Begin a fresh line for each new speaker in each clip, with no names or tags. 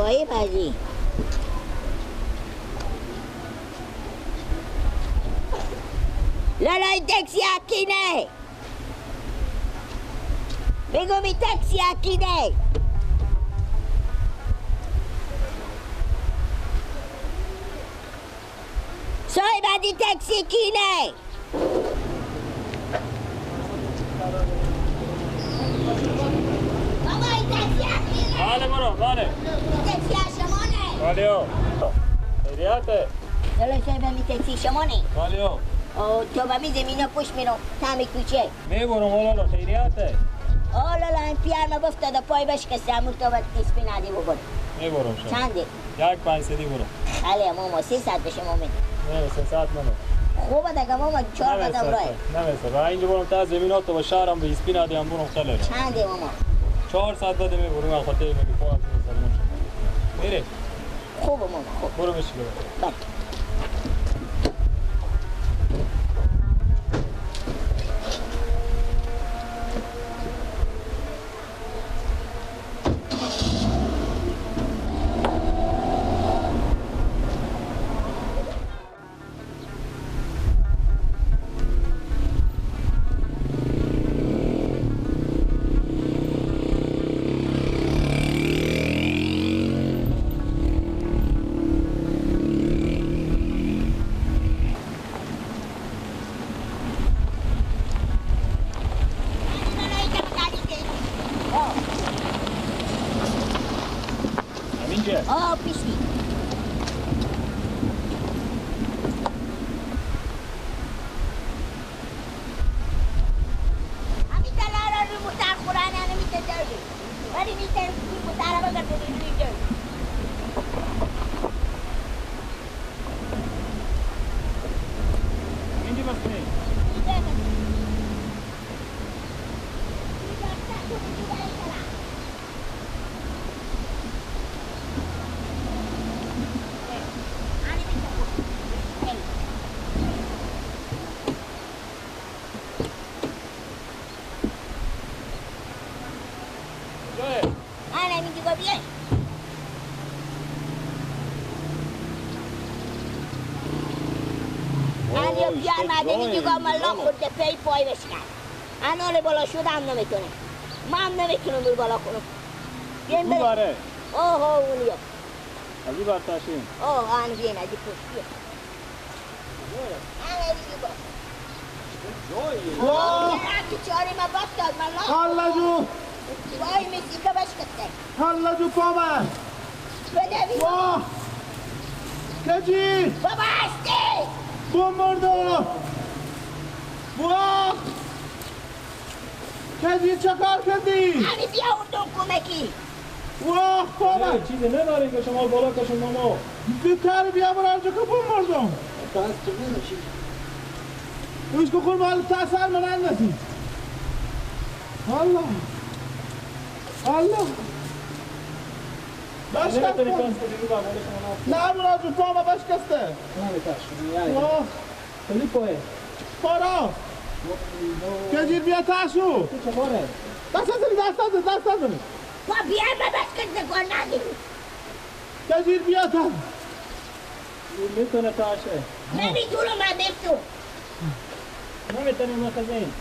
پای بازی. لالای تاکسی آکینه. بگو می تاکسی آکینه. صاحب دی تاکسی کینه.
بله برو بله.
تاکسی شمانه.
بله. خیریته.
لالای صاحب می تاکسی شمانه.
بله.
او تو با می زمینه پشت میرم تا کوچه.
میبرم لالا خیریته.
او لالا این پیانو بفتاد پای بشکسته امور تو باید اسپی ندی ببر.
میبرم شما.
چنده؟
یک 500 برو.
بله ماما 300 بشه ماما.
نه 300 نه.
خوبه دیگه ماما 4 قدم راه.
نمیسه. و اینجا برم تا زمینات و شهرم به اسپی ندی هم برم خیلی.
چنده ماما؟
400 بده میبرم خاطر میگه پا میره.
خوبه ماما خوب.
برو بشین.
بله. خورده پی پای بشکن. انال بالا شد هم نمیتونه. من نمیتونم بر بالا کنم. بیایم بریم. اوه اونیا.
از این برتاشیم.
اوه آن بیاین از این پشت بیا. آن از این با.
واه.
چاری ما بفتاد من لا.
الله جو.
وای میسی که بشکسته.
الله جو پامه.
بدوی.
واه. کجی.
بابا هستی.
بمبردو. واه. کجی چه کار کردی؟
همین بیا اردن کمکی.
واه بابا.
چیزی نداریم که شما بالا کشون ماما.
زودتر بیا برو که بمبردم. روش که خور مال تا سر من اندازی. الله. الله. بشکسته. نه برو جو پا بشکسته.
نه
واه.
خیلی پایه.
پارا. کجیر بیا تاشو. دست نزنی دست نزنی دست نزنی.
با بیا بشکسته گل ندی.
کجیر بیا تا.
میتونه تاشه.
نمیتونم من بفتو.
نمیتونیم مخزین.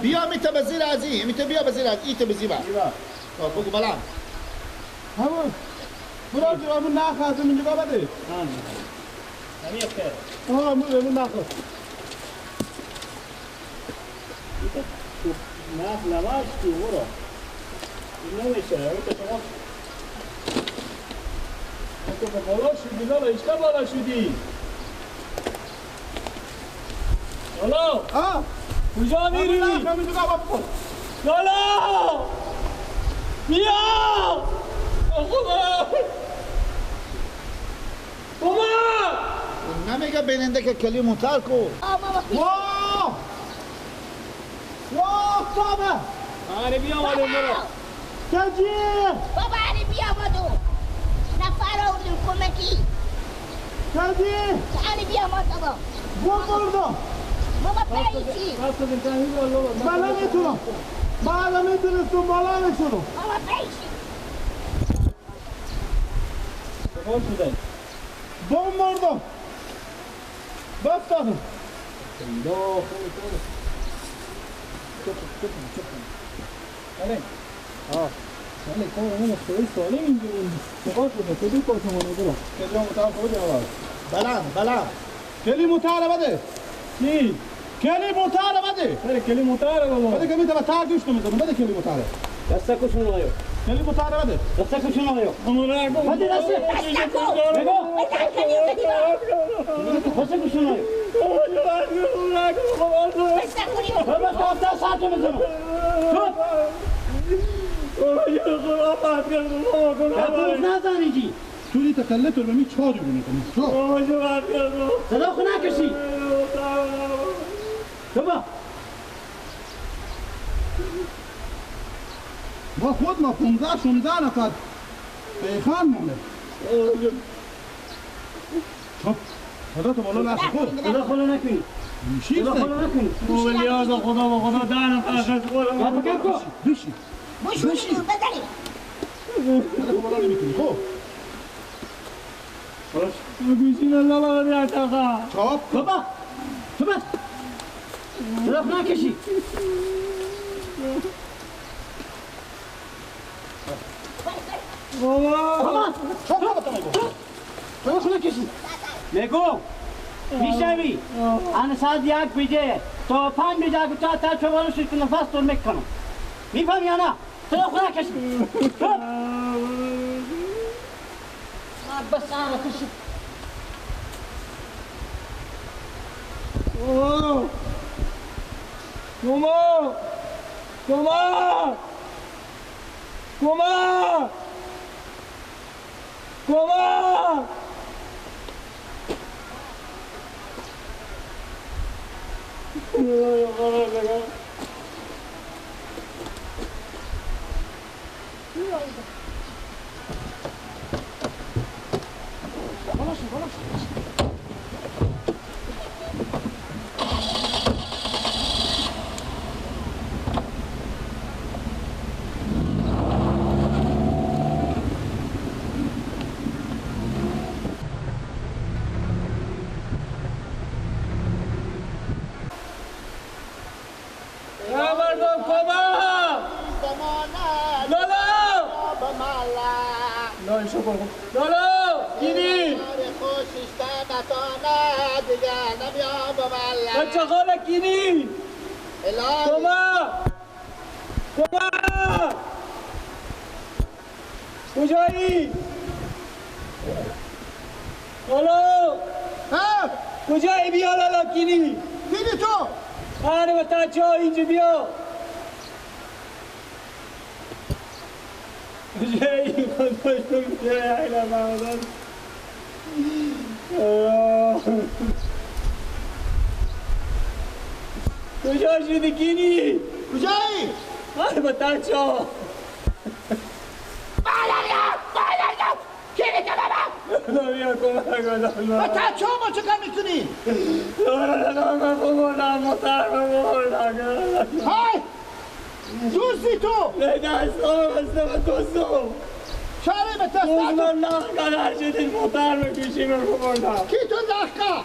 بیا میته بزیر ازی میته بیا بزیر از ایته بزیر با. بگو بلند.
همون. برو جو همون نخ از اینجا بده.
نمی‌افته.
آه همون نخ.
نخ لواش تو برو. نمیشه. تو شما تو که بالا شدی لالا ایشتا بالا شدی. لالا.
آه.
کجا میری؟ لالا. بیا. خدا. بابا.
نمیگه بیننده که کلی منتر کو.
واه. واه بابا.
آره بیا آمدیم برو.
کجی.
بابا آره بیا آمدیم. نفر آوردیم کمکی.
کجی.
آره بیا آمد بابا.
بردم.
بابا پیچی.
بالا میتونم. بالا میتونستم بالا میتونم.
بابا پیچی.
چکار شده؟
بم مردم بفتادم.
الله خود تو چپ چپ چپ. آره. آه. ولی کار اون خیلی سالم اینجوری چکار شده؟ کدوم کار شما نگو؟
کجا متعال خود آواز.
بلند بلند.
کلی متعال بده.
چی؟
کلی متعال بده.
آره کلی متعال بابا.
بده که میتونه تا گوش نمی‌زنه. بده کلی متعال.
دست کشون آیو.
کلی متعال بده.
دست کشون آیو. بده دست.
بگو.
دست کشون آیو. بابا تا ساعت می‌زنم. تو. نزنیجی.
توی تکلت رو می چادر می‌کنی.
صدا خو نکشی. بابا.
ما خود ما 15 16 نفر پیخان مونه. خب صدا تو بالا نشه خود.
صدا خو نکنی. صدا خو نکنی.
ولیاز خدا و خدا 10 نفر خود.
بشی.
بشی. بزنی.
صدا تو بالا نمی‌کنی خب.
گوشین الله لا ریاتا.
چاپ.
بابا. بابا. صدا خو نکشی.
بابا.
بابا. خونه کشی. نگو. میشنوی؟ انا ساعت 1 بجه تا 5 بجه تا تا چوبانو شد که نفس دور میکنم. میفهمی یا نه؟ صدا خونه کشی. بس انا کشی.
بابا. بابا. بابا. بابا. بابا. بچه خاله کینی کما کما کجایی؟ الو
ها
کجایی؟ بیا لالا کینی
کینی تو
آره بچه ها اینجا بیا کجایی؟ کجا شدی کینی؟
کجایی؟
آره بچه ها
کینی تو بابا
بیا کمک کن
بچه ها ما چه کار میکنی؟ های دوستی تو
نه دستم هستم دوستم
چرا به دستم؟
دوستم لخ شدید موتر میکشیم رو بردم
کی تو لخ؟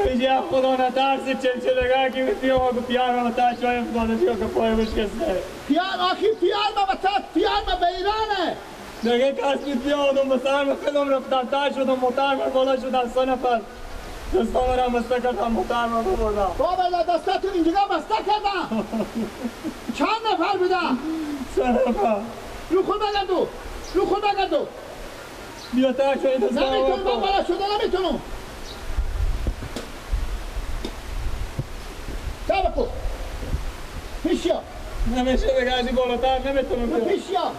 اینجا خدا نترسی چلچلگاه که بیام آگو پیار ما تا چای افتاده بیا که پای بشکسته
پیار آخی پیار ما بتات پیار ما به ایرانه
دیگه کس بود بیا آدم به سر خودم رفتم تا شدم موتر بر بالا شدم سه نفر دستام را بسته کردم موتر را ببردم
بابا دستاتون اینجا بسته کردم چند نفر بودم؟
سه نفر
رو خود بگردو رو خود بگردو
بیا تا شدی دستام
نمیتونم من بالا شده نمیتونم تا بکن پیش یا
نمیشه دیگه از این بالاتر نمیتونم
پیش یا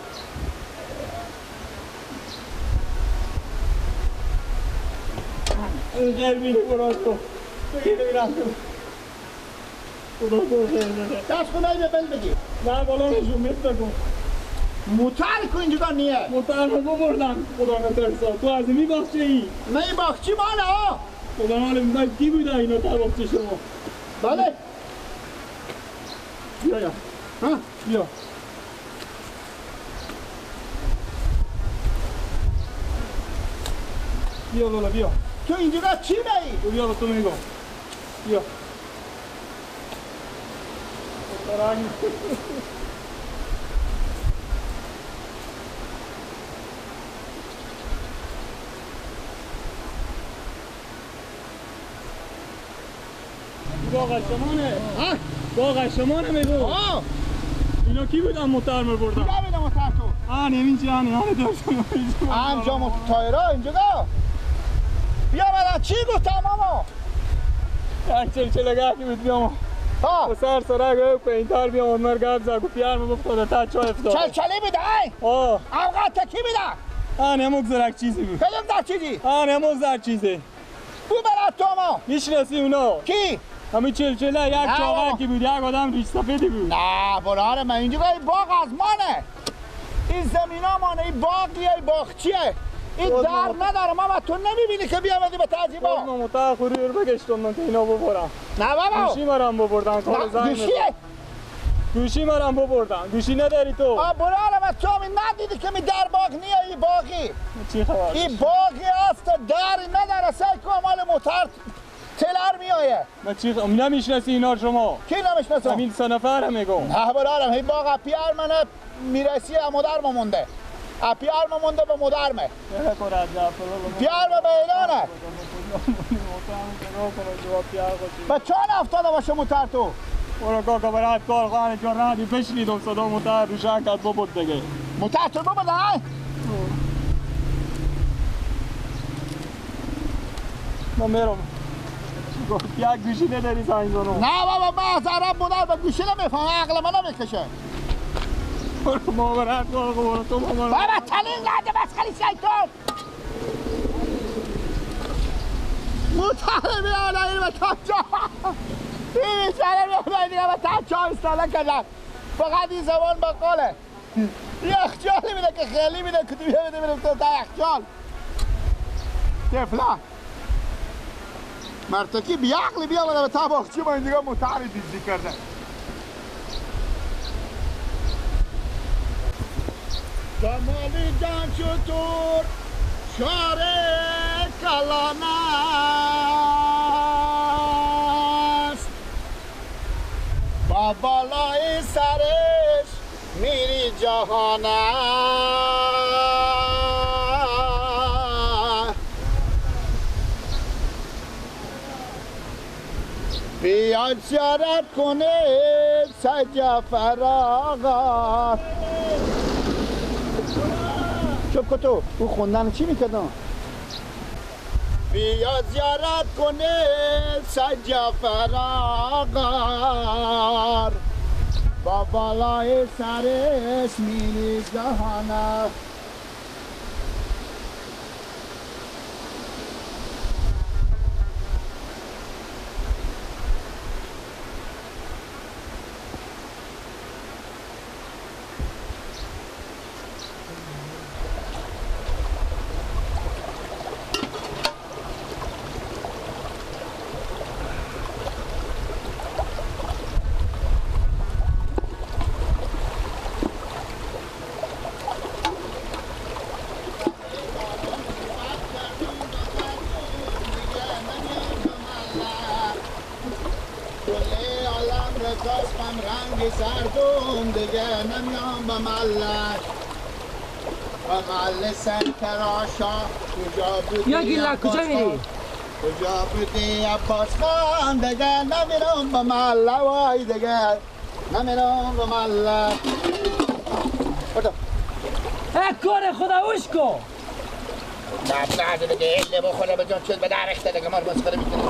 خیر میره برات تو میرم خدا تو خیر بده
دست خدایی به بل بگیر
نه بالا نشون میفته کن
موتر کن اینجا نیه
موتر رو ببردم خدا نترسا تو از می باخچه ای
من این باخچی ماله ها
خدا ماله من کی بوده اینا تا باخچه شما
بله
بیا یا
ها
بیا بیا لالا بیا.
تو اینجا چی بایی؟
بیا با تو میگم. بیا. باغ شمانه. باغ شمانه میگو. اینا کی بودن موتر میبردن؟
کی بودن موتر تو؟
آن اینجا آن آن داشتم.
آنجا موتایرا اینجا. بیا من چی گفتم ماما؟
یک چلچله کی بود بیام. ها. سر سرگ پینتر بیام اونر گپ زد گفت پیار مگفت خدا تا چای افتاد.
چلچله بوده ای؟
آه.
اوقات کی بوده؟
آن همون زرک چیزی بود.
کدوم در چیزی؟
آن همون زر چیزی.
بو برات تو ما.
میشناسی اونا؟
کی؟
همین چلچله یک چاقکی بود، یک آدم ریش سفیدی بود.
نه براره من اینجا این باغ از مانه. این زمینا مانه، این باغیه، این باغچیه. این در نداره ماما، تو نمیبینی که بیامدی به تعجیبا.
ما متا خوری رو بگشتم من که اینا ببرم.
نه بابا.
گوشی مرام ببردن کار زنگ.
گوشیه؟
گوشی مرام ببردن. گوشی نداری تو.
آ براره من تو می ندیدی که می در باغ نیه این باغی.
چی خبر؟
این باغی است در نداره، سعی کن مال موتر تلر میایه.
من چی نمیشناسی اینا شما؟
کی نمیشناسم؟
همین سه نفر میگم.
نه برارم این باغ پیار منه میرسی مادر ما مونده. پیار ما مونده به مادرمه. پیار به میدانه. به چند افتاده باشه موتر تو؟
برو کاکا برات کار خانه چون رادی بشنیدم صدا موتر روشن کرد ببود دیگه.
موتر تو ببود نه؟
من میرم. یک گوشی نداری زنگ زنم.
نه بابا من از عرب بودم به گوشی نمیفهمم، عقل من نمیکشه.
برو ما برات کار برو تو ما.
بابا تلین نده بس خیلی شیطان. موتر میاد این به تاچا. این بیچاره میاد دیگه به تاچا استاله کردن. فقط این زبان بقاله. یخچال میده که خیلی میده که تو میده میده تو تا یخچال. طفلا. مرتکی بیعقلی بیا به تا باغچه ما این دیگه موتر دیزی کرده. جمالی جان چطور شاره کلان است، با بالای سرش میری جهان است. بیاید زیارت کنید سید جعفر آقا. چوب کتو او خوندن چی میکردم؟ بیا زیارت کنید سید جعفر آقا، با بالای سرش میری جهانه. سردم دیگه نمیام به ملک، به مل سرتراشا. کجا بودی
یا گیلا کجا میری؟
کجا بودی عباس خان؟ دیگه نمیرم به مل، وای دیگه نمیرم به مل.
ای کار خدا اوش کن.
نه نه دیگه اله بخوره به جان چیز به در ریخته دیگه، ما رو مسخره میکنه.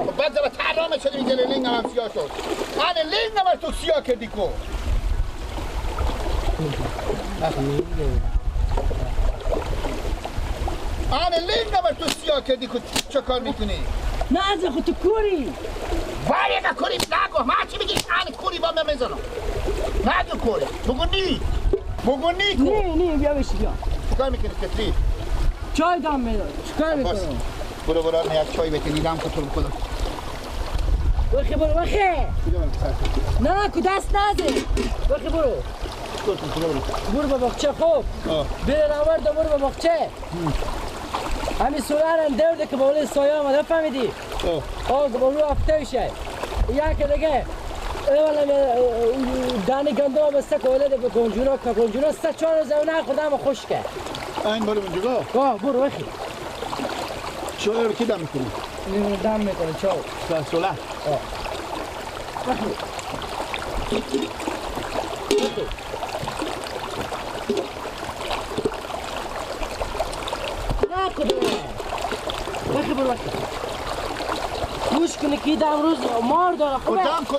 خب بعد به ترامه شده میگه لنگم هم سیاه شد. من لنگم تو سیاه کردی کو. آن لنگم تو سیاه کردی کو، چه کار میکنی؟
نه از خود تو کوری.
وای نه کوری نگو، من چی میگی؟ آن کوری با من میزنم. نگو کوری، بگو نی. بگو نی کو.
نی نی بیا بشی بیا.
چیکار میکنی کتری؟
چای دام میداد. چیکار میکنم؟
برو برو نه چای بده دیدم که تو خودم.
برخی برو برخی. نه کو دست نزد. برخی برو. برو به باغچه. خوب. بره آورد برو به باغچه. همین سولار هم دورده که بالای سایه آمده فهمیدی؟ آه بالو هفته میشه یک دیگه اولا دانه گندم بسته که ولده به گنجونا که گنجونا سه چهار روز اون نخورده اما خشکه.
این برو اونجا؟
آه برو بخی.
چای رو کی دم میکنی؟
دم میکنه چای.
سوله؟
آه. بخی. بخی. نکنه. بخی برو بخی. گوش کنه که دم روز مار داره خوبه.
دم کن.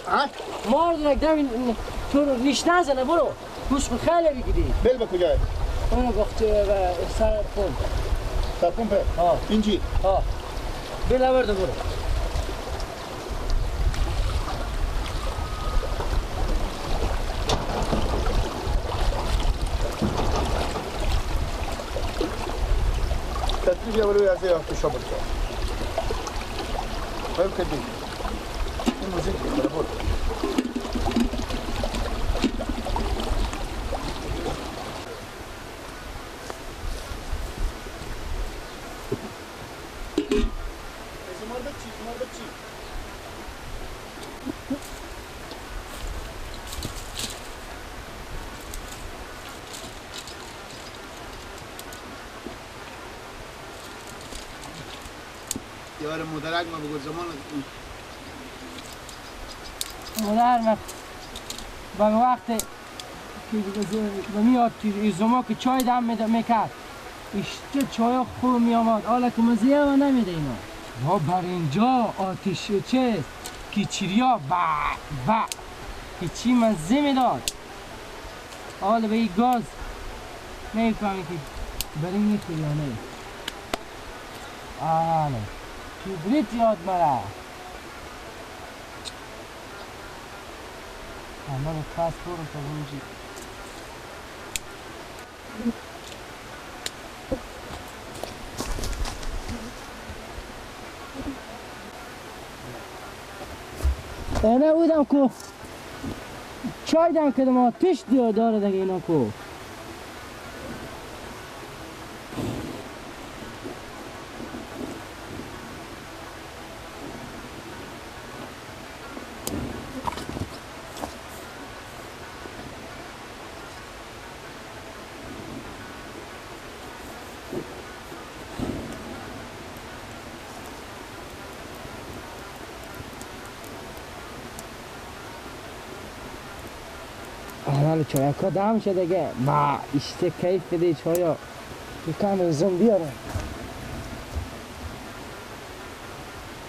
مار داره دم تو رو نیش نزنه برو. گوش کن خیلی بگیری.
بل به کجای؟
اونو گفت سر پمپ.
سر پمپ؟
ها.
اینجی؟
ها. بل آورده برو.
تطریب یا برو از یه شاب برو. باید کدی. این موزیک برو. یار مدرک ما بگو زمان
مادر ما با وقت که میاد زما که چای دم میکرد اشته چای خوب میآمد حالا که مزه ما نمیده اینا و بر اینجا آتش چه کیچریا با با که چی مزه میداد حالا به این گاز نمیفهمی که برای میخوری یا نه. آله کبریت یاد مرا من پس برو تا اونجی. نه بودم کو چای دم کردم آتش داره دیگه اینا کو. چای کدام شده دیگه با اشته کیف بده چایا یکم زم بیارم.